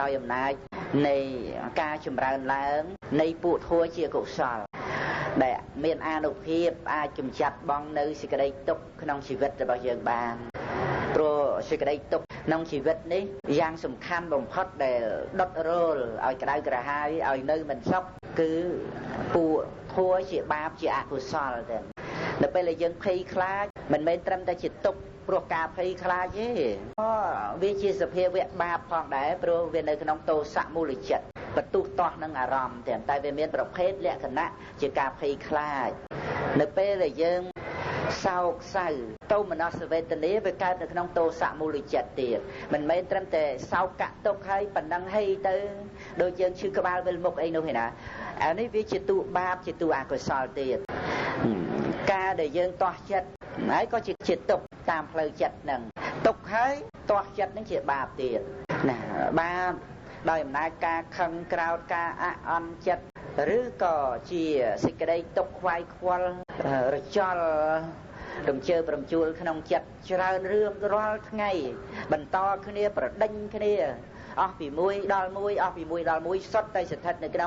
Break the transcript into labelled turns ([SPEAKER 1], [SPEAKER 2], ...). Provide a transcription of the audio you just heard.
[SPEAKER 1] ដោយអំណាចនៃការចម្រើនឡើងនៃពួកធម៌ជាកុសលដែលមានអានុភាពអាចកម្ចាត់បងនៅសេចក្តីទុក្ខក្នុងជីវិតរបស់យើងបានព្រោះសេចក្តីទុក្ខក្នុងជីវិតនេះយ៉ាងសំខាន់បំផុតដែលដុតរោលឲ្យក្តៅក្រហាយឲ្យនៅមិនសុខគឺពួកធម៌ជាបាបជាអកុសលទេនៅពេលដែលយើងភ័យខ្លាចមិនមែនត្រឹមតែជាទុក្ខព្រោះការភ័យខ្លាចទេវាជាសភាវៈបាបផងដែរព្រោះវានៅក្នុងទោសៈមូលចិត្តបន្ទុះទាស់នឹងអារម្មណ៍តែវាមានប្រភេទលក្ខណៈជាការភ័យខ្លាចនៅពេលដែលយើងសោកសៅទោមនស្សវេទនាវាកើតនៅក្នុងទោសៈមូលចិត្តទៀតមិនមែនត្រឹមតែសោកទុក្ខហើយប៉ុណ្ណឹងហីទៅដូចយើងឈឺក្បាលវិលមុខអីនោះឯណាអានេះវាជាទូបាបជាទូអកុសលទៀតការដែលយើងទាស់ចិត្តហើយក៏ជាទុក្ខតាមផ្លូវចិត្តហ្នឹងទុក្ខហើយទាស់ចិត្តហ្នឹងជាបាបទៀតណាបាបដោយអំណាចការខឹងក្រោធការអអន់ចិត្តឬក៏ជាសេចក្តីទុក្ខខ្វាយខ្វល់រចលរំជើបរំជួលក្នុងចិត្តច្រើនរឿងរាល់ថ្ងៃបន្តគ្នាប្រដេញគ្នាអស់ពីមួយដល់មួយអស់ពីមួយដល់មួយសុទ្ធតែស្ថិតនៅក្នុង